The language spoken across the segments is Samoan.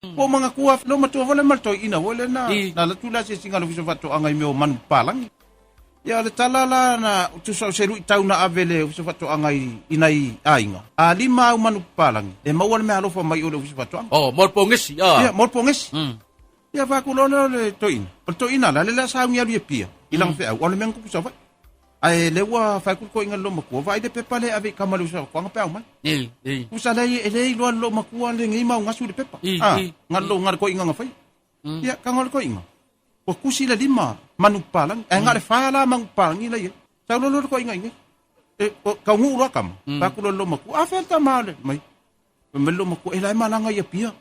Ua ou manatua lou matua foi lea ma le toeaina foi lea na na alu atu le asiasiga a le Ofisa o Faatoaga i mea o manu papalagi. Ia o le tala la na tusa o se luitau na ave e le Ofisa o Faatoaga i i nai aiga, a lima au manu papalagi, e maua le meaalofa mai o le Ofisa o Faatoaga. Oh, mo le pogesi, ah. Ia, mo le pogesi. Ia fai atu loa lea o le toeaina. O le toeaina la, lea o le a sauni alu i Apia, i lana feau, o le mea na tupu i Savaii. Ae lea ua fai atu le toeaina i le loomatua, vaai le pepa lea e ave i tama i le Ofisa o Faatoaga pe a omai. I, i. Tusa lea e le iloa e le loomatua lenei mau gasu i le pepa. I, Ah, i, na i. na le toeaina na faia. Ia, tago le toeaina. Ua tusi le lima manu papalagi, ae na o le fa la manu papalagi la i ai. Sau loa lea o le toeaina i inei. E, o, taunuu loa tama, fai atu loa i le loomatua, a fea le tama o le mai. Fai mai le loomatua, e la e malaga i Apia.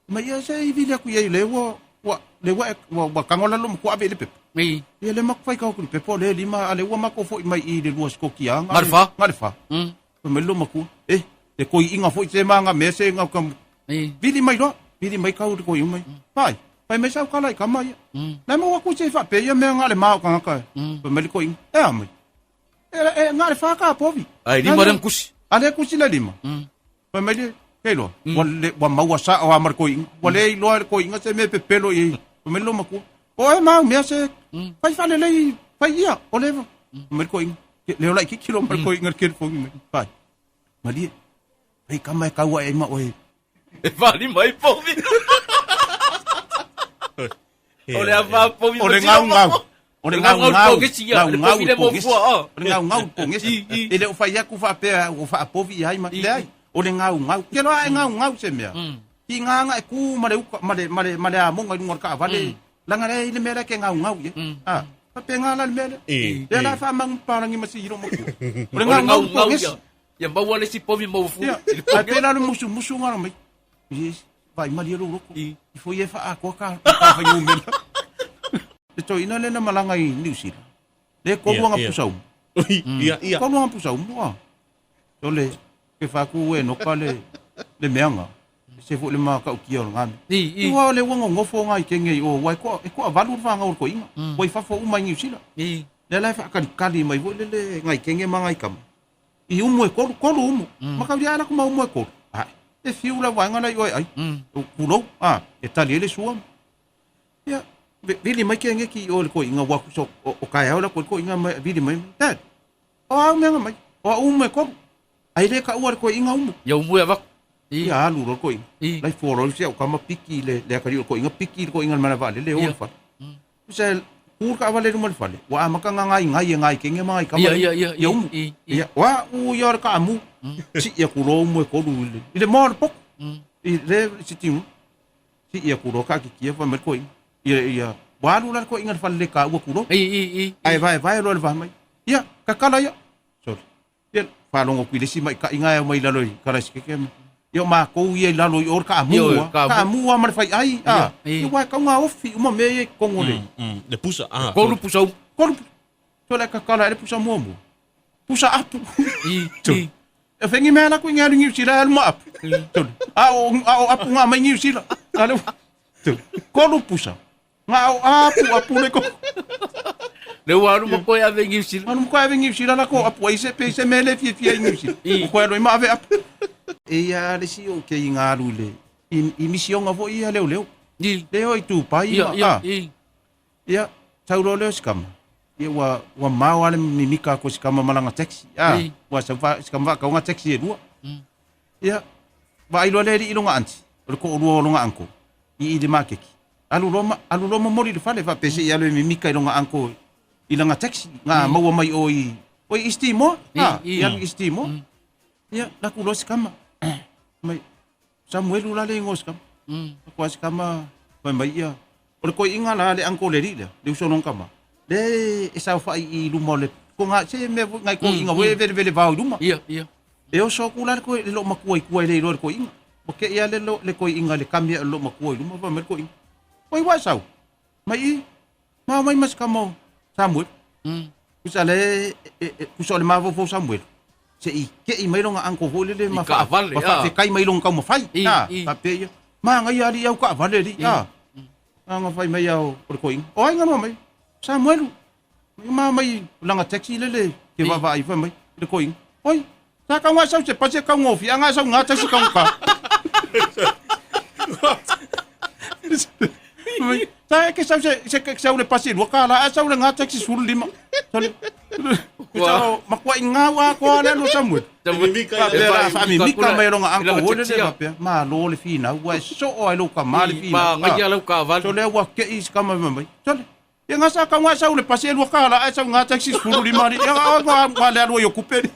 Mai ia se i vili atu i ai, lea ua, ua, lea ua, ua, ua tago la le loomatua ave i le pepa. I. Ia lea matou faitau atu i le pepa o lea e lima, a lea ua matou foi mai i le lua sikoki a, Na o le fa. Na o le fa. Fai mai le loomatua, e, le toeaina foi se ma mea se na ka I. vili mai loa, vili mai kau le toeaina mai. Vai, fai mai sau tala i tama ia. Na e maua atu se faapea ia mea na o le ma o tagata. Fai mai le toeaina, e a mai. E, e na o le fa ka povi. Ai, lima lea na tusi. A lea tusi le lima. Fai mai le, ke iloa, ua, le, ua maua sao a ma le toeaina. Ua le iloa e le toeaina se mea e pepelo i ai. Fai mai le loomatua, o e mau mea se, fai faalelei, fai ia, o le, fai mai le toeaina, le o laitiiti loa ma le toeaina i le telefoni mai. Fai, malie, fai tama e tau ae ai ma oe. E faalima ai povi. O le ava povi. O le gaugau. O le gaugau. Pogesi ia. Le povi le mofua. O le gaugau pogesi. E le o fai atu faapea ua faapovi i ai ma leai. O le gaugau. Ke loa e gaugau se mea. Ki ngā e ku ma le uka ma le ma le ma le amoga i lunga o le taavale. Leaga leai le mea lea ke gaugau i ai. Ah, faapena la le mea lea. Lea la faamangu palangi ma si hilo matua. O le gaugau pogesi. Ia maua le isi povi maua fua. Ia, ae pei la le musumusu ngā mai. Yes, vai malie lou loto. I. I foi e faaatoa ka, ka fuainumera. Le toeaina lea na malaga i Niu Sila. Le tolu Ia, anga ia. pusa umu. Ia, ia. Tolu anga pusa umu, a. O le, ke fai atu e noka le, le meaga. Se foi le matautia o le gami. I, i. Ua o le ua nonofo ngai kenge i o, ua e toa, e toavalu le fanau o le toeaina. Ua i fafo uma i Niu Sila. I. Lea la e faakalikali mai foi lele ngai kenge ma ngai kama. I umu e tolu, tolu umu. Ma kau ia ala ku ma umu e tolu. Ae, e fiu la vaega la i oe ai. O kulou, a, e tali ai le sua. Ia, vili mai ke ngeki i o le koiinga ua kusa o, o kaeao la koe koiinga mai, vili mai, Dad, o au mea mai, o au umu e tolu. Ai le ka ua le koiinga umu. Ia umu e avaku. I. Ia alu lo koiinga. I. Lai fō si au kama piki le, le akari o koiinga, piki le koiinga le mana vaalele, le o Ia. le fale. Se ku le taavale i luma o le fale, ua amata ona gaegae e nai kenge ma nai kama Ia, ia, ia, ia umu. i, i. Ia, o au ia o le kaamu, sii atu loa umu e tolu i le, i le moa o le potu. I le sitting room. Sii atu loa taatitia fai mai le toeaina. Ia, ia, ua alu la le toeaina i le fale le taua tulou. I, i, i. Ae vaevae loa le va mai. Ia, tatala ia. Sorry. Ia, faalogo atu i le isi maita'i na e aumai i lalo i Karaesikeke ma. Ia o matou ia i lalo i o le kaamu Ia, a. kaamu. Kaamu lava ma le faiai, a. Ia, ia. Ia aua e tau gaofi uma mea ia i totonu o le. Le pusa, a. Tolu pusa umu. Tolu. Sole tatala ai le pusa muamua. Pusa apu. I, i. E fengi mea la ku i alu i Niu Sila alu ma apu. Tolu. A o, a o apu ngā mai Niu Sila. Ale. Tolu. Tolu pusa. Ngā o apu apu le ko. Le ua alu ma koe ave i Niu Sila. Alu ma koe ave i Niu Sila la ko apu ai se pe se mele fia fia i Niu Sila. I. O koe alu ai ma ave apu. E ia le si o ke i ngā alu le i, i misionga foi ia leo leo. I. Leo i tūpai Ia, ma, ia, a. i. Ia, tau loa lea o si kama. Ia, ua, ua mao lava le mimika atu o si kama ma lana taxi. A, I. ua sau fa, si kama faatauga taxi e lua. Ia, vaai loa le alii i lona aunty, o le toalua o lona uncle, i i le makeki. Alu loa ma, alu loa momoli i le fale, faapea se i alu e mimika i lona uncle i lana taxi, na maua mai o i, o i East Timor. A, I, i. i alu i East Timor. Ia, alu atu loa si kama. Mai, Samuelu la le igoa o si kama. Atu lava si kama, fai mai ia, o le toeaina la le uncle o le alii lea, le uso o lona tama, lea e saofai i luma o le, ko ngā, se mea foi ngai toeaina foi e velevele vao i luma. Ia, ia. E oso atu la le toe, le loomatua i tua e le iloa e le toeaina. Ua te i lava le, le toeaina i le kami ae o le loomatua i luma, fai mai le toeaina, Oi ua e sau? Mai i, ma omai ma si kama o Samuelu. Tusa le, tusa o le mafaufau o Samuelu, se i kei mai lona uncle foi lele ma I taavale, ma faafekai mai lona taumafai. I, A, i. faapea ia, manaia alii au taavale alii, a. A na fai mai a o le toeaina, o ai na noa mai? Samuelu. Ma omai lana taxi lele ke vaavaai fai mai le toeaina, oi, sa kau ngai sau se pasi e kaugofie, a ngai sau ngā taxi kaugata. Sa e ke sau se se ke sau le pasi lua kala a sau le ngā taxi 15. Sole. Sa makua i ngā wa ko le lo Samuel. Faapea la faamimika mai loga uncle foi lele faapea, malo le finau ua e soo ai lou tama le finau. Ma gaia lau kaavale. Sole ua kei si tama fai mai. Sole, ia ga sa tau ga sau le pasi e $2 ae sau ga taxi 15 alii. Ia ga le alu ai o kupe alii.